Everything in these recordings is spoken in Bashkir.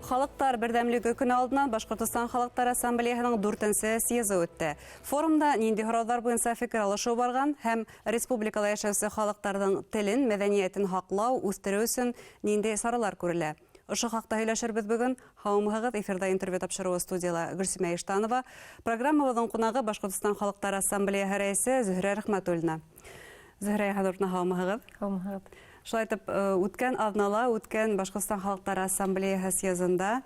Халыҡтар берҙәмлеге көнө алдынан Башҡортостан Халыҡтар Ассамблеяһының дүртенсе съезы үтте. Форумда ниндәй һорауҙар буйынса фекер алышыу барған һәм республикала йәшәүсе халыҡтарҙың телен, мәҙәниәтен һаҡлау, үҫтереү өсөн ниндәй саралар күрелә? Ошо хаҡта һөйләшербеҙ бөгөн. Һаумыһығыҙ, эфирҙа интервью тапшырыуы студияла Гөлсимә Иштанова. Программабыҙҙың ҡунағы Башҡортостан Халыҡтар Ассамблеяһы рәйесе Зөһрә Рәхмәтуллина. Зөһрә Яһануровна, һаумыһығыҙ. Һаумыһығыҙ. Шулай итеп, үткән аҙнала үткән Башҡортостан Халыҡтар Ассамблеяһы съезында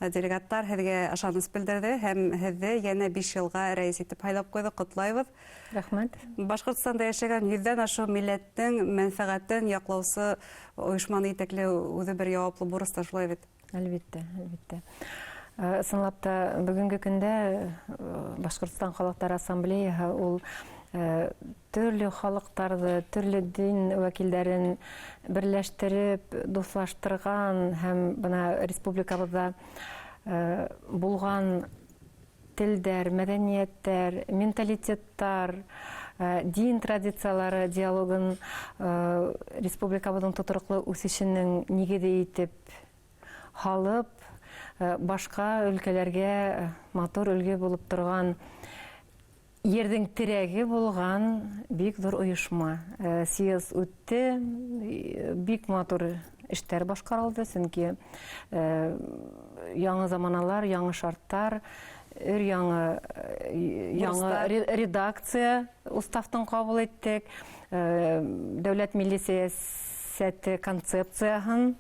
делегаттар һеҙгә ышаныс белдерҙе һәм һеҙҙе йәнә 5 йылға рәйес итеп һайлап ҡуйҙы. Ҡотлайбыҙ. Рәхмәт. Башҡортостанда йәшәгән йөҙҙән ашыу милләттең мәнфәғәтен яҡлаусы ойошманы етәкләү үҙе бер яуаплы бурыс та, шулай бит? Әлбиттә, әлбиттә. Ысынлап та, бөгөнгө көндә Башҡортостан халыҡтар ассамблеяһы ул төрлө халыҡтарҙы, төрлө дин вәкилдәрен берләштереп, дуҫлаштырған һәм бына республикабыҙҙа булған телдәр, мәҙәниәттәр, менталитеттар, дин традициялары диалогын республикабыҙҙың тотороҡло үҫешенең нигеҙе итеп һалып, башҡа өлкәләргә матур өлгө булып торған ерҙең терәге булған бик ҙур ойошма. Съезд үтте, бик матур эштәр башҡарылды, сөнки яңы заманалар, яңы шарттар, өр яңы яңы редакция уставтың ҡабул иттек, дәүләт милли сәйәсәте концепцияһын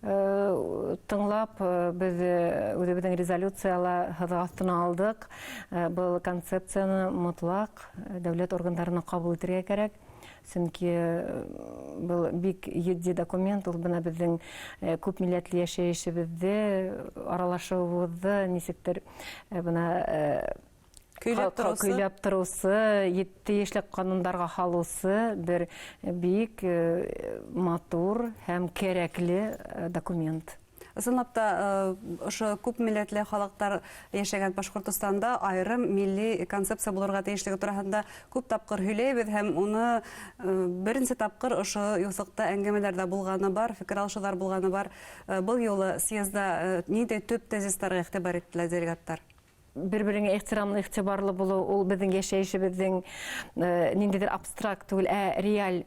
тыңлап, беҙ үҙебеҙҙең резолюцияла һыҙыҡ аҫтына алдыҡ. Был концепцияны мотлаҡ дәүләт органдарына ҡабул итергә кәрәк. Сөнки был бик етди документ, ул бына беҙҙең күп милләтле йәшәйешебеҙҙе, аралашыуыбыҙҙы нисектер бына көйләп тороусы, көйләп тороусы, тейешле ҡанундарға һалыусы бер бик матур һәм кәрәкле документ. Ысынлап та, ошо күп милләтле халыҡтар йәшәгән Башҡортостанда айырым милли концепция булырға тейешлеге тураһында күп тапҡыр һөйләйбеҙ һәм уны беренсе тапҡыр ошо юҫыҡта әңгәмәләр ҙә булғаны бар, фекер алышыуҙар булғаны бар. Был юлы съезда ниндәй төп тезистарға иғтибар иттеләр делегаттар? Бер-береңә ихтирамлы, иғтибарлы булыу ул беҙҙең йәшәйешебеҙҙең ниндәйҙер абстракт түгел, ә реаль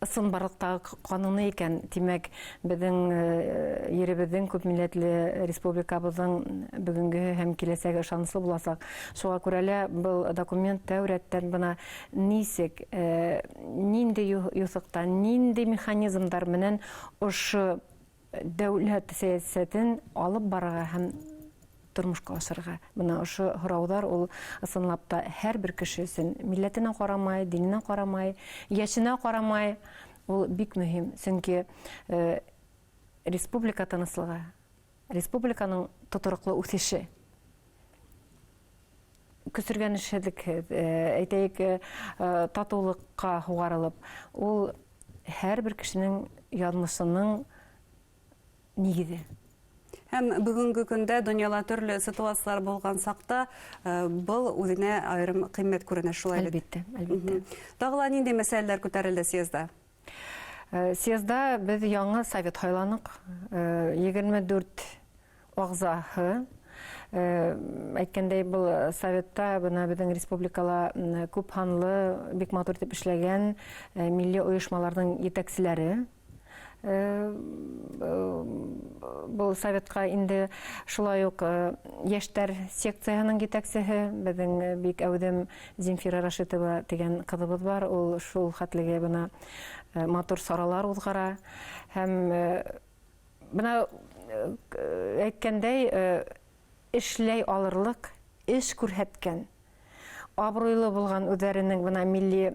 ысынбарлыҡтағы ҡануны икән. Тимәк, беҙҙең еребеҙҙең, күп милләтле республикабыҙҙың бөгөнгөһө һәм киләсәге ышаныслы буласаҡ. Шуға күрә лә был документ тәү рәттән бына нисек, ниндәй юҫыҡта, ниндәй механизмдар менән ошо дәүләт сәйәсәтен алып барырға һәм тормошҡа ашырға. Бына ошо һорауҙар ул ысынлап та һәр бер кеше өсөн, милләтенә ҡарамай, диненә ҡарамай, йәшенә ҡарамай, ул бик мөһим. Сөнки республика тыныслығы, республиканың тотороҡло үҫеше көсөргәнешһеҙлекһеҙ, әйтәйек, татыулыҡҡа һуғарылып, ул һәр бер кешенең яҙмышының нигеҙе. Һәм бөгөнгө көндә донъяла төрлө ситуациялар булған саҡта был үҙенә айырым ҡиммәт күренә, шулай бит? Әлбиттә, әлбиттә. Тағы ла ниндәй мәсьәләләр күтәрелде съезда? Съезда беҙ яңы совет һайланыҡ. 24 ағзаһы. Әйткәндәй, был советта бына беҙҙең республикала күп һанлы, бик матур итеп эшләгән милли ойошмаларҙың етәкселәре был советҡа инде. Шулай уҡ йәштәр секцияһының етәксеһе, беҙҙең бик әүҙем Земфира Рашитова тигән ҡыҙыбыҙ бар, ул шул хәтлеге бына матур саралар уҙғара. Һәм бына әйткәндәй, эшләй алырлыҡ, эш күрһәткән, абруйлы булған үҙҙәренең бына милли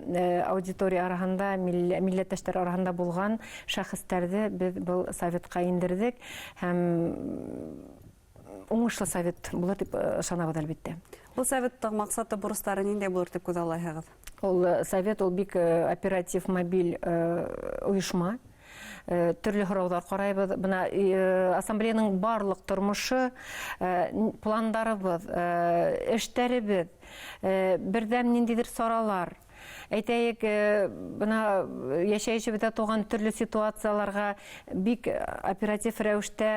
аудитория араһында, милләттәштәр араһында булған шәхестәрҙе беҙ был советҡа индерҙек һәм уңышлы совет булыр тип ышанабыҙ, әлбиттә. Был советтың маҡсаты, бурыстары ниндәй булыр тип күҙаллайһығыҙ? Ул совет ул бик оператив, мобиль ойошма. Төрлө һорауҙар ҡарайбыҙ. Бына ассамблеяның барлыҡ тормошо, пландарыбыҙ, эштәребеҙ, берҙәм ниндәйҙер саралар. Әйтәйек, бына йәшәйешебеҙҙә тыуған төрлө ситуацияларға бик оператив рәүештә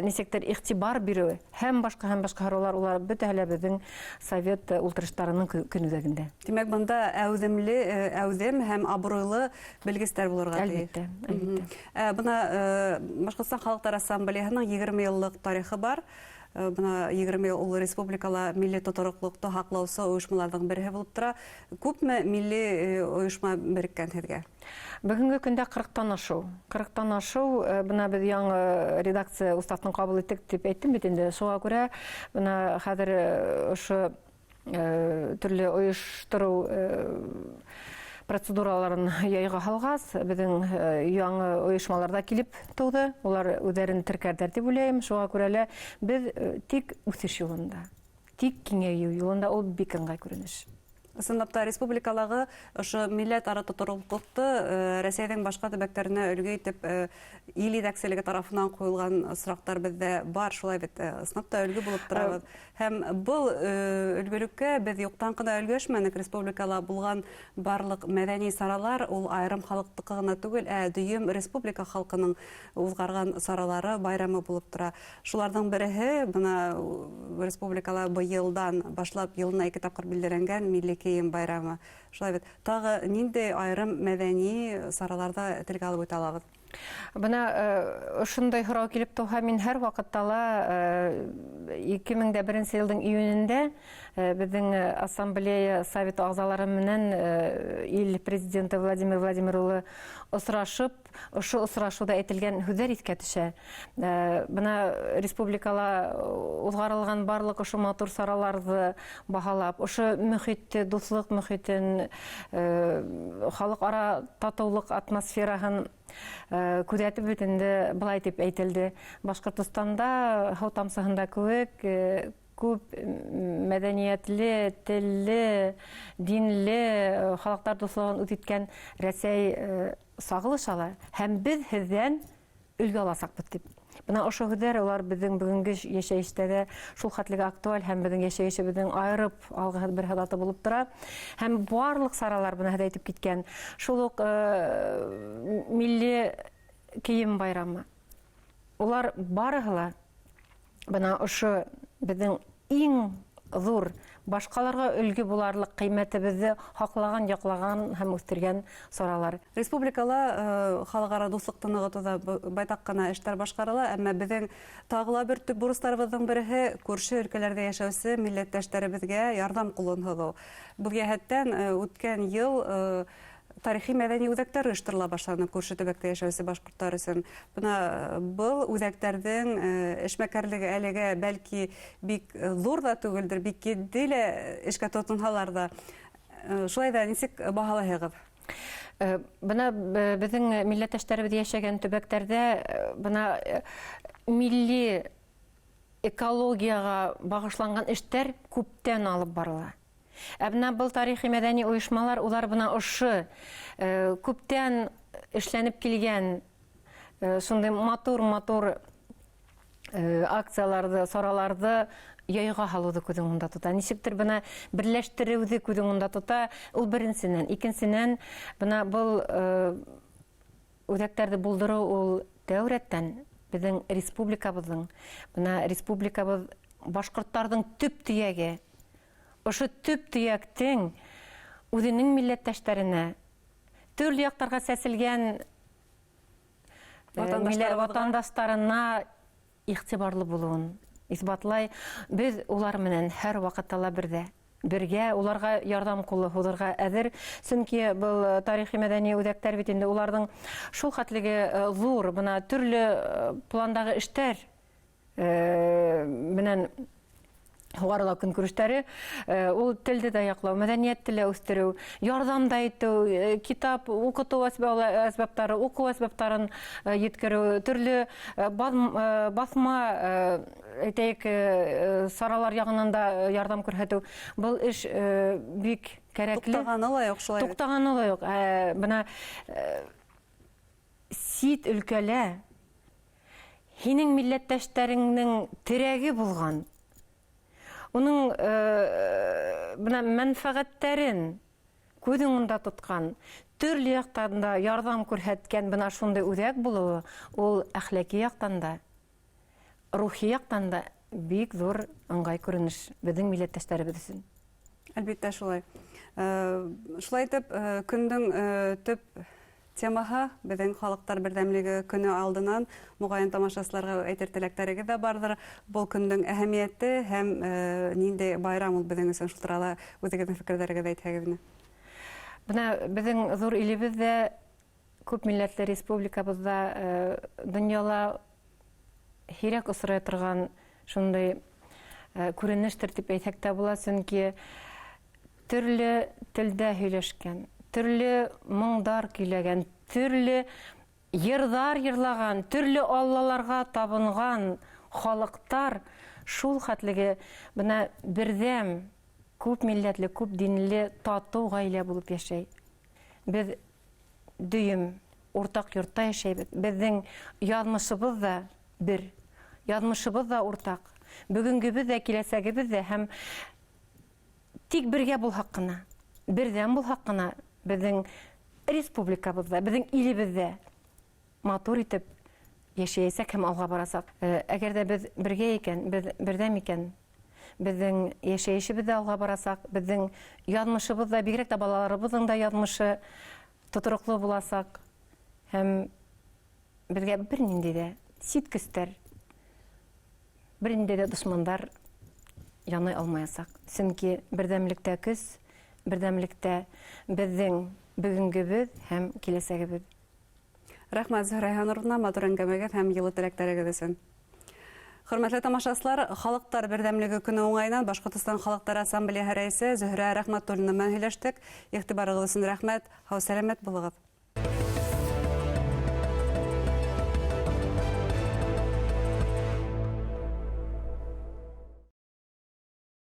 нисектер иғтибар биреү һәм башҡа һораулар, улар бөтәһе лә беҙҙең совет ултырыштарының көнүҙәгендә. Тимәк, бында әүҙемле, әүҙем һәм абруйлы белгестәр булырға тейеш. Әлбиттә, әлбиттә. Бына Башҡортостан халыҡтар ассамблеяһының 20 йыллыҡ тарихы бар. Бына 20 йыл ул республикала милли тотороҡлоҡто һаҡлаусы ойошмаларҙың береһе булып тора. Күпме милли ойошма береккән һеҙгә? Бөгөнгө көндә 40-тан ашыу. 40-тан ашыу, бына беҙ яңы редакция уставын ҡабул иттек тип әйттем бит инде. Шуға күрә бына хәҙер ошо төрлө ойоштороу процедураларын яйға һалғас, беҙҙең яңы ойошмалар да килеп тыуҙы. Улар үҙҙәрен теркәрҙәр тип уйлайым. Шуға күрә лә беҙ тик үҫеш юлында, тик киңәйеү юлында, ул бик ыңғай күренеш. Ысынлап та республикалағы ошо милләт ара тотороҡлоҡто Рәсәйҙең башҡа төбәктәренә өлгө итеп ил етәкселеге тарафынан ҡуйылған осраҡтар беҙҙә бар, шулай бит, ысынлап та өлгө булып торабыҙ. Һәм был өлгөлөккә беҙ юҡтан ғына өлгәшмәнек. Республикала булған барлыҡ мәҙәни саралар ул айырым халыҡтыҡы ғына түгел, ә дөйөм республика халҡының уҙғарған саралары, байрамы булып тора. Шуларҙың береһе бына республикала быйылдан башлап йылына 2 тапҡыр билдәләнгән милли кейем байрамы. Шулай бит, тағы ниндәй айырым мәҙәни сараларҙа телгә алып үтә алабыҙ? Бына ошондай һорау килеп тыуһа, мин һәр ваҡытта ла 2001 йылдың июнендә беҙҙең ассамблея совет ағзалары менән ил президенты Владимир Владимир улы осрашып, ошо осрашыуҙа әйтелгән һүҙҙәр иҫкә төшә. Бына республикала уҙғарылған барлыҡ ошо матур сараларҙы баһалап, ошо мөхитте, дуҫлыҡ мөхитен, халыҡ-ара татыулыҡ атмосфераһын күҙәтеп бит инде былай тип әйтелде: Башҡортостанда һыу тамсыһында кеүек күп мәҙәниәтле, телле, динле халыҡтар дуҫлығын үҙ иткән Рәсәй сағылыш ала, һәм беҙ һеҙҙән өлгө аласаҡбыҙ тип. Бына ошо һүҙҙәр улар беҙҙең бөгөнгө йәшәйештә лә шул хәтлегә актуаль һәм беҙҙең йәшәйешебеҙҙең айырып алғыһыҙ бер һыҙаты булып тора. Һәм барлыҡ саралар бына һеҙ әйтеп киткән шул уҡ милли кейем байрамы, улар барыһы ла бына ошо беҙҙең иң ҙур башҡаларға өлгө буларлыҡ ҡиммәтебеҙҙе һаҡлаған, яҡлаған һәм үҫтергән саралар. Республикала халыҡ-ара дуҫлыҡты нығытыуҙа байтаҡ ҡына эштәр башҡарыла, әммә беҙҙең тағы ла бер төп бурыстарыбыҙҙың береһе күрше өлкәләрҙә йәшәүсе милләттәштәребеҙгә ярҙам ҡулын һуҙыу. Был йәһәттән үткән йыл тарихи мәҙәни үҙәктәр ойошторола башланы күрше төбәктә йәшәүсе башҡорттар өсөн. Бына был үҙәктәрҙең эшмәкәрлеге әлегә бәлки бик ҙур ҙа түгелдер, бик етди лә эшкә тотонһалар ҙа. Шулай ҙа нисек баһалайһығыҙ? Бына беҙҙең милләттәштәребеҙ йәшәгән төбәктәрҙә бына милли экологияға бағышланған эштәр күптән алып барыла. Ә бына был тарихи мәҙәни ойошмалар, улар бына ошо күптән эшләнеп килгән шундай матур-матур акцияларҙы, сараларҙы яйға һалыуҙы күҙ уңында тота. Нисектер бына берләштереүҙе күҙ уңында тота. Ул беренсенән. Икенсенән, бына был үҙәктәрҙе булдырыу ул тәү рәттән беҙҙең республикабыҙҙың, бына республикабыҙ башҡорттарҙың төп төйәге. Ошо төп төйәктең үҙенең милләттәштәренә төрлө яҡтарға сәселгән ватандаштарына иғтибарлы булыуын иҫбатлай. Беҙ улар менән һәр ваҡытта ла берҙә, бергә уларға ярҙам ҡулы һуҙырға әҙер. Сөнки был тарихи мәҙәни үҙәктәр бит инде уларҙың шул хәтлеге ҙур, бына төрлө пландағы эштәр менән һуғарыла көнкүрештәре, ул телде дә яҡлау, мәҙәниәтте лә үҫтереү, ярҙам да итеү, китап уҡытыу әсбаптары, уҡыу әсбаптарын еткереү, төрлө баҫма, әйтәйек, саралар яғынан да ярҙам күрһәтеү. Был эш бик кәрәкле. Туҡтағаны ла юҡ, шулай бит. Туҡтағаны ла юҡ. Бына сит өлкәлә һинең милләттәштәреңдең терәге булған, уның бына мәнфәғәттәрен Күҙ уңында тотҡан, төрлө яҡтан да ярҙам күрһәткән бына шундай үҙәк булыуы ул әхлаки яҡтан да, рухи яҡтан да бик ҙур ыңғай күренеш беҙҙең милләттәштәребеҙ өсөн. Әлбиттә, шулай. Шулай итеп, көндөң төп темаһы беҙҙең халыҡтар берҙәмлеге көнө алдынан моғайын тамашасыларға әйтер теләктәрегеҙ ҙә барҙыр. Был көндөң әһәмиәте һәм ниндәй байрам ул беҙҙең өсөн, шул турала үҙегеҙҙең фекерҙәрегеҙҙе әйтһәгеҙ ине. Бына беҙҙең ҙур илебеҙҙә, күп милләтле республикабыҙҙа, донъяла һирәк осрай торған шундай күренештер тип әйтһәк тә була, сөнки төрлө телдә һөйләшкән, төрлө моңдар көйләгән, төрлө йырҙар йырлаған, төрлө аллаларға табынған халыҡтар шул хәтлеге бына берҙәм, күп милләтле, күп динле татыу ғаилә булып йәшәй. Беҙ дөйөм уртаҡ йортта йәшәйбеҙ. Беҙҙең яҙмышыбыҙ ҙа бер, яҙмышыбыҙ ҙа уртаҡ. Бөгөнгөбөҙ ҙә, киләсәгебеҙ ҙә һәм тик бергә булһаҡ ҡына, берҙәм булһаҡ ҡына беҙҙең республикабыҙҙа, беҙҙең илебеҙҙә матур итеп йәшәйәсәк һәм алға барасаҡ. Әгәр ҙә беҙ бергә икән, беҙ берҙәм икән, беҙҙең йәшәйешебеҙ ҙә алға барасаҡ, беҙҙең яҙмышыбыҙ ҙа, бигерәк тә балаларыбыҙҙың да яҙмышы тотороҡло буласаҡ. Һәм беҙгә бер ниндәй ҙә сит көстәр, бер ниндәй ҙә дошмандар янай алмаясаҡ. Сөнки берҙәмлектә көс, берҙәмлектә беҙҙең бөгөнгөбөҙ һәм киләсәгебеҙ. Рәхмәт, Зөһрә Айһануровна, матур әңгәмәгеҙ һәм йылы теләктәрегеҙ өсөн. Хөрмәтле тамашасылар, Халыҡтар берҙәмлеге көнө уңайынан Башҡортостан Халыҡтар Ассамблеяһы рәйесе Зөһрә Рәхмәтуллина менән һөйләштек. Иғтибарығыҙ өсөн рәхмәт. Һау-сәләмәт булығыҙ.